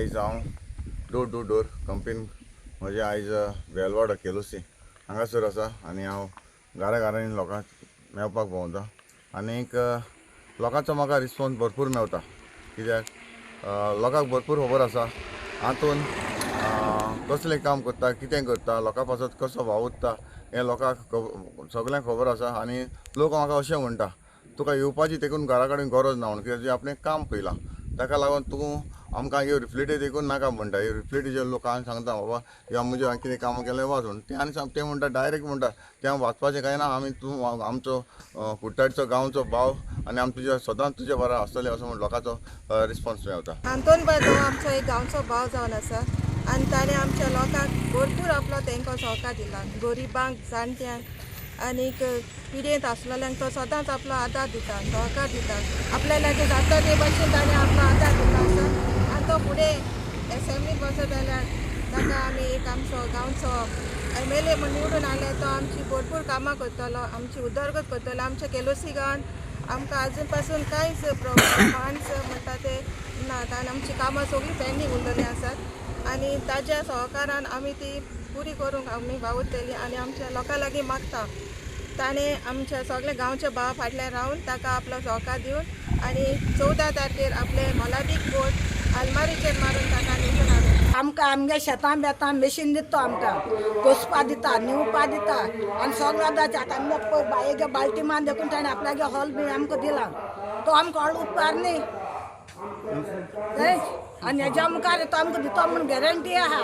आयज हांव door two door campaign म्हजें आयज बेलवाडो केलोसी हांगासर आसा आनी हांव घरा घरांनी लोकांक मेळपाक भोंवता आनीक लोकांचो म्हाका रिस्पोन्स भरपूर मेवता, कित्याक लोकांक भरपूर खबर आसा हातून कसलें काम करता, कितें करता, लोकां पासत कसो वावुरता हें लोकांक सगळ्यांक खबर आसा. आनी लोक म्हाका अशें म्हणटा, तुका येवपाची देखून घरा कडेन गरज ना म्हणून, कित्याक तुवें आपणें काम पळयलां, ताका लागून तूं आमकां ह्यो रिफ्लेटी देखून नाका म्हणटा. ह्यो रिफ्लेटीचे लोकांक सांगता बाबा ह्यो म्हज्यो हांवें कितें कामां केलें वाच म्हूण, ते आनी ते म्हणटा डायरेक्ट म्हणटा तें हांव वाचपाचें कांय ना, आमी तूं आमचो कुट्टाडचो गांवचो भाव आनी आमी तुज्या सदांच तुज्या बरा आसतले असो म्हण लोकांचो रिस्पोन्स मेवता. आंतोन बाय हो आमचो एक गांवचो भाव जावन आसा आनी ताणें आमच्या लोकांक भरपूर आपलो तेंको सहकार दिला. गरिबांक, जाणट्यांक आनीक पिडेंत आसलेल्यांक तो सदांच आपलो आदार दिता, सहकार दिता. आपल्या लागीं जाता ते भशेन ताणें आपलो आदार दिला आसा. आनी तो फुडें एसेंब्लीक वचत जाल्यार ताका आमी एक आमचो गांवचो MLA म्हूण निवडून आयल्यार तो आमची भरपूर कामां करतलो, आमची उदरगत करतलो. आमच्या केलोसी गांवांत आमकां आजून पासून कांयच फंड्स म्हणटा ते नात आनी आमची कामां सगळीं पेंडींग उरलेलीं आसात आनी ताज्या सहकारान आमी ती पुरी करूंक आमी वावुरतली आनी आमच्या लोकां लागीं मागता ताणें आमच्या सगळे गांवच्या भावा फाटल्यान रावन ताका आपलो सहकार दिवन आनी 14 तारखेर आपले मोलादीक वोट आलमारीचेर मारून ताका निवडून हाडून. आमकां आमगे शेतां बेतां मेशीन दिता, आमकां कोसपा दिता, निवपा दिता आनी सगळें आतां आतां आमगे पळय बायेगे बाल्टी मान देखून ताणें आपल्यागे हॉल बी आमकां दिला, तो आमकां व्हडलो उपकार न्ही. आनी हेज्या मुखार तो आमकां दिता म्हूण गॅरंटी आहा.